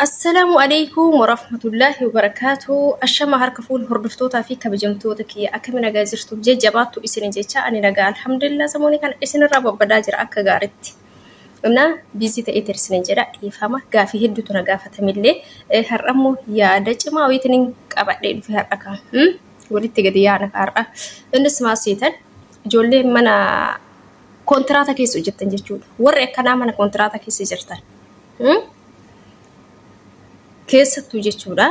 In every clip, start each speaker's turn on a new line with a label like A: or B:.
A: Assalaamu alaikum warahmatullaahi wabarakaatu. Ashama harka fuun hordoftootaa fi kabajamtoota kiyya akkami nagaa jirtu jajjabaattu isin jecha ani nagaa alhamdulillah samoonii kana isinirraa babbadaa jira akka gaaritti. Na biizii ta'ee isin jedha dhiifama gaafii hedduutu na gaafatamillee har'ammoo yaada cimaa wayiitiin qabadhee dhufe har'a kan walitti gadi yaana har'a. Innis maal seetan ijoollee mana kontiraata keessa hojjettan jechuudha. Warri akkanaa mana kontiraata keessa jirtan. Keessattuu jechuudha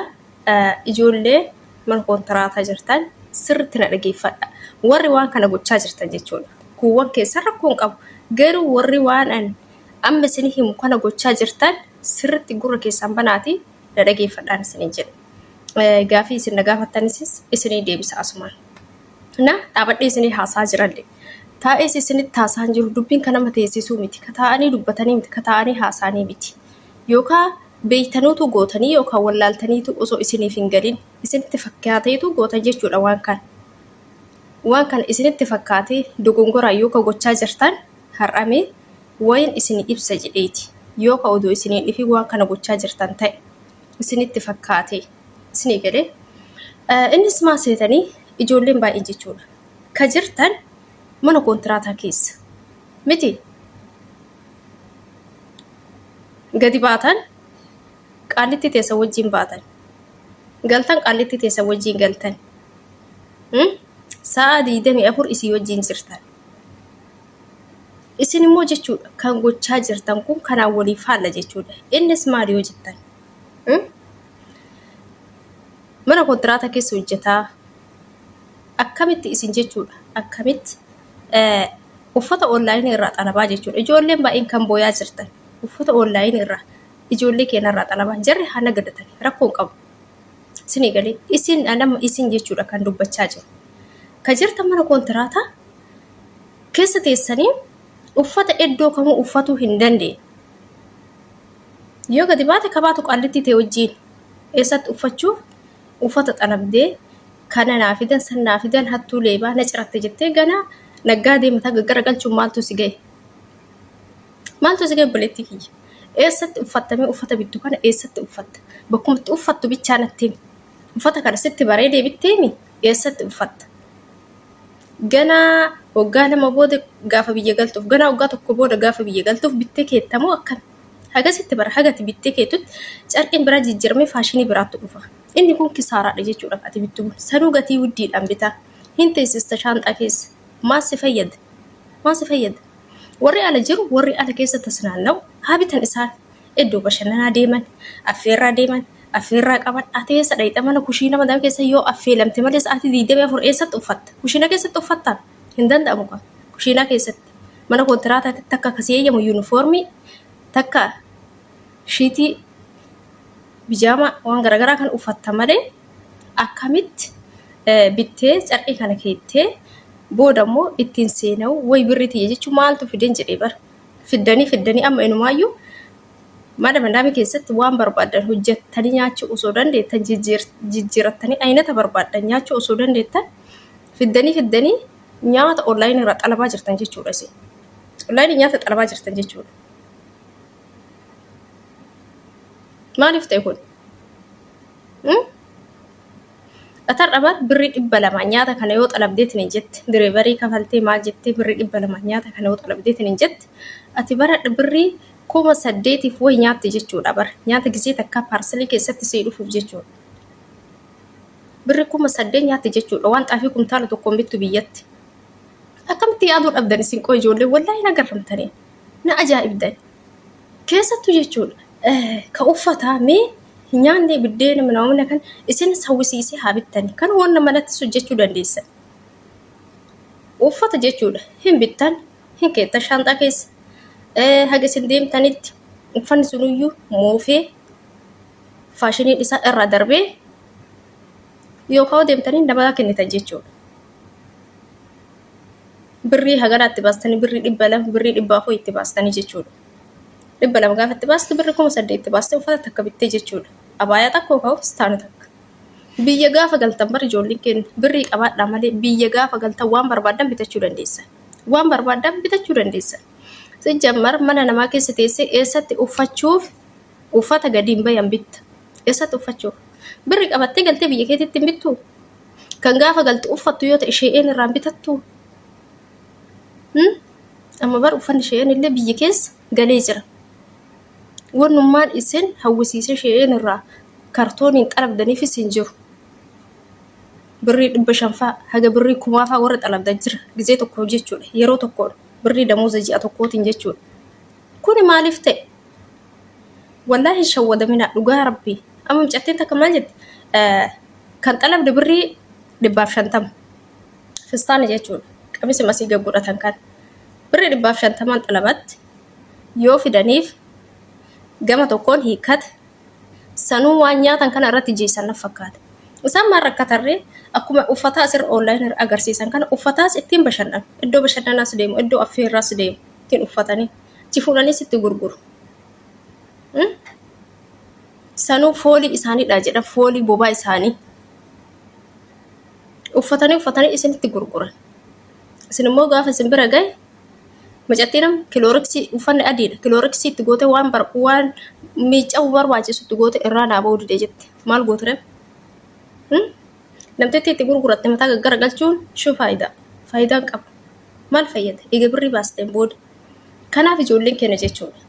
A: ijoollee mana kontiraataa jirtan sirriitti na dhageeffadha. Warri waan kana gochaa jirtan jechuudha. Kuuwwan keessan rakkoo hin qabu. Garuu warri waan an amma isin himu kana gochaa jirtan sirriitti gurra keessan banaati na dhageeffadhaan isiniin jedha. Gaafii isin na gaafattanis isinii deebisa asumaan. Na dhaabadhee isinii haasaa jiralle. Taa'ees isinitti haasaan jiru dubbiin kan nama teessisuu miti. Ka taa'anii dubbatanii miti. Ka taa'anii haasaanii miti. Yookaan beeytanuutu gootanii yookaan wallaaltaniitu osoo isiniif hin galin isinitti fakkaateetu gootan jechuudha waan kana. Waan kana isinitti fakkaatee dogongoraan yoo ka gochaa jirtan har'amee wayin isinii ibsa jedheeti. Yoo ka odoo isinii dhifin waan kana gochaa jirtan ta'e isinitti fakkaatee isinii galee. Innis maal seetanii ijoolleen baay'een jechuudha. Ka jirtan mana koontiraataa keessa miti gadi baatan qaallitti teessan wajjin baatan galtan qaallitti teessan wajjin galtan sa'a 24 isii wajjin jirtan. Isin immoo jechuudha kan gochaa jirtan kun kanaan walii faalla jechuudha. Innis maali yoo jettan? Mana kontiraata keessa hojjetaa akkamitti isin jechuudha akkamitti uffata onlaayinii irraa xalabaa jechuudha. Ijoolleen baay'een kan booyaa jirtan uffata onlaayinii irraa ijoollee keenya irraa xalabaa jarri haa nagadatan rakkoo hin qabu. Isinii galee isin nama isin jechuudha kan dubbachaa jiru. Ka jirtan mana kontiraataa keessa teessanii uffata iddoo kamuu uffatuu hin dandeenye. Yoo gadi baate kabaatu qaallittii ta'e wajjin eessatti uffachuuf uffata xalabdee kana naa fidan san naa fidan hattuu leebaa na ciratte jettee ganaa naggaadee mataa gaggara galchuun maaltu si ga'e? Maaltu si ga'e obboleettii kiyya? Eessatti uffattamee uffata bittu kana eessatti uffatta? Bakkuma itti uffattu bichaa natti himi. Uffata kana sitti bareedee bitteemi eessatti uffatta? Ganaa waggaa 2 booda gaafa biyya galtuuf, ganaa waggaa 1 booda gaafa biyya galtuuf bittee keettamoo akkami? Hagasitti bara hagati bittee keetutti carqiin biraa jijjiiramee faashinii biraattu dhufa. Inni kun kisaaraadha jechuudha ati bittu kun. Sanuu gatii wuddiidhaan bitaa. Hin teessista shaanxaa keessa. Maal si fayyada? Maal si fayyada? Warri ala jiru warri ala keessa tasnaanna'u haa bitan isaan. Iddoo bashannanaa deeman, affeerraa deeman, affeerraa qaban, ati eessa dhayxa mana kushiina madaa keessa yoo affeelamte malee sa'aatii 24 eessatti uffatta? Kushiina keessatti uffattaa? Hin danda'amu kaa. Kushiinaa keessatti. Mana kontiraataatti takka akkasii eeyyamu yuunifoormii, takka shiitii, bijaamaa waan garaagaraa kan uffatta malee akkamitti bittee carqii kana keettee booda immoo ittiin seena'u wayi birrii tiyya jechuun maaltu fideen jedhee bara. Fiddanii fiddanii amma inumaayyuu mana madaamii keessatti waan barbaaddan hojjettanii nyaachuu osoo dandeettan jijjiirattanii aynata barbaaddan nyaachuu osoo dandeettan fiddanii fiddanii nyaata onlaayinii irraa xalabaa jirtan jechuudha isin. Onlaayinii nyaata xalabaa jirtan jechuudha. Maaliif ta'e kun? Atarra bar birrii 200 nyaata kana yoo xalabdeetiin hin jette direevarii kafaltee maal jettee birrii 200 nyaata kana yoo xalabdeetiin hin jette ati bara birrii 8000f wayi nyaatte jechuudha bar nyaata gisee takkaa paarsalii keessatti sii dhufuuf jechuudha. Birrii 8000 nyaatte jechuudha waan xaafii kumtaala tokkoon bittu biyyatti. Akkamitti yaaduu dhabdan isin qoy ijoollee wallaahi na garramtanii na ajaa'ibdan. Keessattuu jechuudha ka uffataa mee nyaanni biddeena minaamina kan isin sawwisiisee haa bittani kan wanna manattis hojjechuu dandeessan. Uffata jechuudha hin bittan hin keettan shaanxaa keessa haga isin deemtanitti uffanni sunuyyuu moofee faashiniin isaa irraa darbee yookaan deemtanii namaa kennitan jechuudha. Birrii haganaa itti baastanii birrii 200 birrii 400 itti baastanii jechuudha. 200 gaafa itti baastu birrii 8000 itti baastee uffata takka bittee jechuudha. Abaayaa takka yookaan fistaana takka. Biyya gaafa galtan bar ijoolleen keenya birrii qabaadhaa malee biyya gaafa galtan waan barbaaddan bitachuu dandeessan. Waan barbaaddan bitachuu dandeessan. Sijjammar mana namaa keessa teessee eessatti uffachuuf Uffata gadi hin bayan bitta. Eessatti uffachuuf? Birri qabattee galtee biyya keetitti hin bittuu? Kan gaafa galtu uffattu yoo ta'e shee'een irraan bitattuu? Hmm? Amma bar uffanni shee'een illee biyya keessa galee jira. Wannummaan isin hawwisiisee shee'een irraa kartooniin xalabdaniifis hin jiru. Birrii 500 faa haga birrii kumaa faa warra xalabdan jira. Gizee tokko jechuudha. Yeroo tokkoon birrii damooza ji'a tokkootiin jechuudha. Kuni maaliif ta'e? Wallaahi hin shawwadaminaa dhugaa rabbii. Amma mucattiin takka maal jette? Kan xalabde birrii 150. Fistaana jechuudha. Qamisi masii gad godhatan kan. Birrii 150n xalabatti yoo fidaniif gama tokkoon hiikkate sanuu waan nyaatan kana irratti jiisan naf fakkaata. Isaan maal rakkatarree akkuma uffataa asirra online irra agarsiisan kana uffataas ittiin bashannanu. Iddoo bashannanaas deemu, iddoo affeerraas deemu ittiin uffatanii achi fuudhaniis itti gurguru. Sanuu foolii isaaniidha jedhan foolii bobaa isaanii. Uffatanii uffatanii isinitti gurguran. Isin immoo gaafa isin bira gahe Mucattiin amma kilooriksii uffanni adiidha. Kilooriksii itti goote waan bar waan miiccamu barbaachisu itti goote irraa naa ba'uu dide jette. Maal goote ree? Namtitti itti gurguratte mataa gaggara galchuun shuu faayidaa. Faayidaa hin qabu. Maal fayyada? Eega birrii baasteen booda. Kanaaf ijoolleen keenya jechuudha.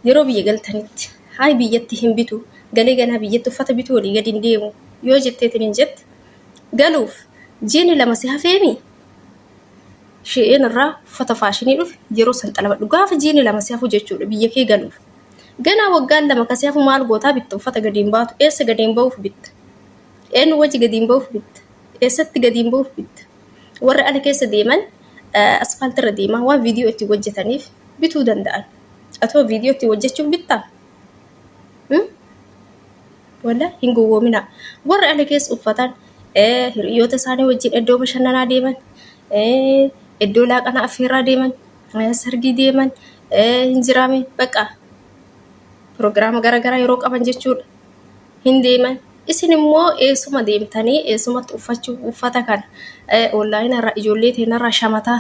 A: Yeroo biyya galtanitti hayi biyyatti hin bitu galee ganaa biyyatti uffata bituu walii gadi hin deemu yoo jetteetiin hin jette galuuf jiini lama si hafeemi Shee'een irraa uffata faashinii dhufe yeroo san xalabadhu. Gaafa jiini lama si hafu jechuudha biyya kee galuuf. Ganaa waggaan lama ka si hafu maal gootaa bitta uffata gadi hin baatu. Eessa gadi hin ba'uuf bitta? Eenyu wajji gadi hin ba'uuf bitta? Eessatti gadi hin ba'uuf bitta? Warri ala keessa deeman asfaaltirra deemaa waan viidiyoo itti hojjetaniif bituu danda'an. Atoo viidiyoo itti hojjechuuf bittaa? Wallah hin gowwoominaa. Warri ala keessa uffatan hiriyoota isaanii wajjin iddoo bashannanaa deeman, iddoo laaqanaa affeerraa deeman, sargii deeman, hin jiraame bakka piroogiraama garaagaraa yeroo qaban jechuudha. Hin deeman. Isin immoo eessuma deemtanii eessumatti uffachuu uffata kana onlaayinii irraa ijoollee teenarraa shamataa,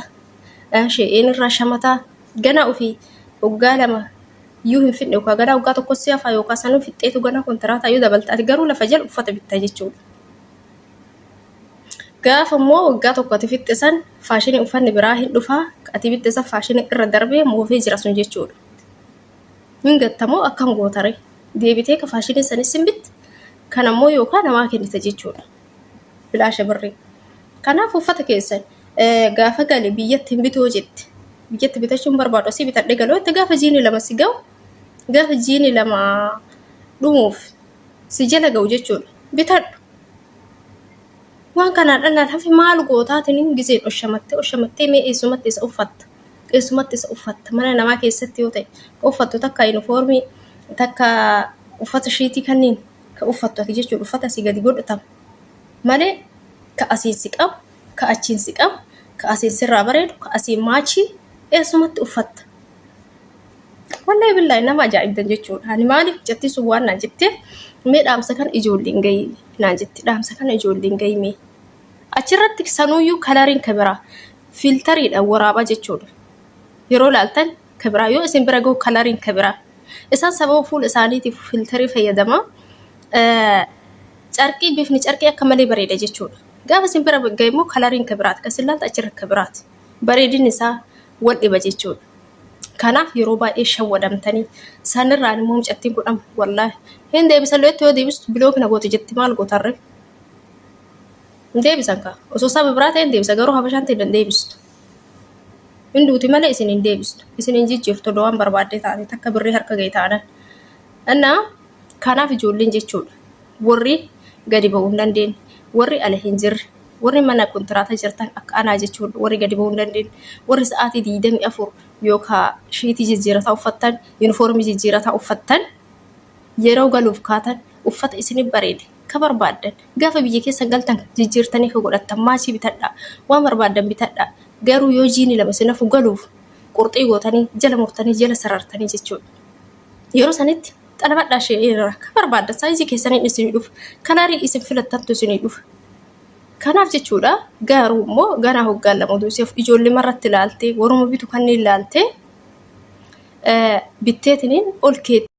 A: shee'een irraa shamataa ganaa ofii waggaa lama iyyuu hin fidne yookaan ganaa waggaa tokko si hafa yookaan sanuu fixxeetu ganaa kontiraataa yoo dabalta ati garuu lafa jala uffata bitta jechuudha. Gaafa immoo waggaa tokko ati fixxe san faashinii uffanni biraa hin dhufaa ati bitte san faashinii irra darbee moofee jira sun jechuudha. Hin gattamoo akkam gootare deebitee ka faashinii sanis hin bitte kan ammoo yookaan namaa kennita jechuudha. Bilaasha birrii. Kanaaf uffata keessan gaafa gale biyyatti hin bituu jette. Biyyatti bitachuu hin barbaadu asii bitadhee galuu jette gaafa jiini lama si ga'u gaafa jiini lama dhumuuf si jala ga'u jechuudha. Bitadhu. Waan kanaan dhalaan hafe maal gootaatiin gizeen oshamattee oshamattee mee eessumatti isa uffatta. Eessumatti isa uffatta. Mana namaa keessatti yoo ta'e uffattu takka yuunifoormii takka uffata shiitii kanneen ka uffattu ati jechuudha uffata asii gadi godhatamu malee ka asiin si qabu ka achiin si qabu ka asiin sirraa bareedu ka asiin maachii eessumatti uffatta. Wallahi billahi nama ajaa'ibdan jechuudha. Ani maaliif jettii sun waan naan jetteef mee dhaamsa kana ijoolleen gahi naan jetti dhaamsa kana ijoolleen gahi mee. Achirratti sanuuyyuu kalariin ka biraa fiiltariidhaan waraabaa jechuudha. Yeroo laaltan ka biraa yoo isin bira gahu kalariin ka biraa. Isaan sababa fuula isaaniitiif filtarii fayyadama. Carqii bifni carqii akka malee bareeda jechuudha. Gaafa isin bira gahe immoo kalariin ka biraati. Kan isin laalta achirra ka biraati. Bareedinni isaa wal dhiba jechuudha. Kanaaf yeroo baay'ee shawwadamtanii sanirraan immoo mucattiin kun amma wallaahi hin deebisan lo'etti yoo deebistu bilook na goote jetti maal gootarre. Hin deebisan kaa osoo saba biraa ta'e hin deebisa garuu habashaan ta'e hin deebistu. Hin duuti malee isin hin deebistu. Isin hin jijjiirtu odoo waan barbaaddee taate takka birrii harka ga'e taanan. Innaa kanaaf ijoolleen jechuudha. Warri gadi ba'uu hin dandeenye, warri ala hin jirre, warri mana kontiraata jirtan akka anaa jechuudha. Warri gadi ba'uu hin dandeenye, warri sa'aatii 24 yookaan shiitii jijjiirataa uffattan, yuunifoormii jijjiirataa uffattan yeroo galuuf kaatan uffata isinif bareede ka barbaaddan gaafa biyya keessan galtan jijjiirtanii ka godhattan maachii bitadhaa waan barbaaddan bitadhaa garuu yoo jiini lama isin hafu galuuf qurxii gootanii jala murtanii jala sarartanii jechuudha. Yeroo sanitti xalabadhaa ishee irraa ka barbaaddan saayizii keessaniin isinii dhufa kalarii isin filattantu isinii dhufa. Kanaaf jechuudha garuu immoo ganaa hoggaan lama oduu isiif ijoollee marratti ilaaltee waruma bitu kanneen ilaaltee bitteetiniin ol keetti.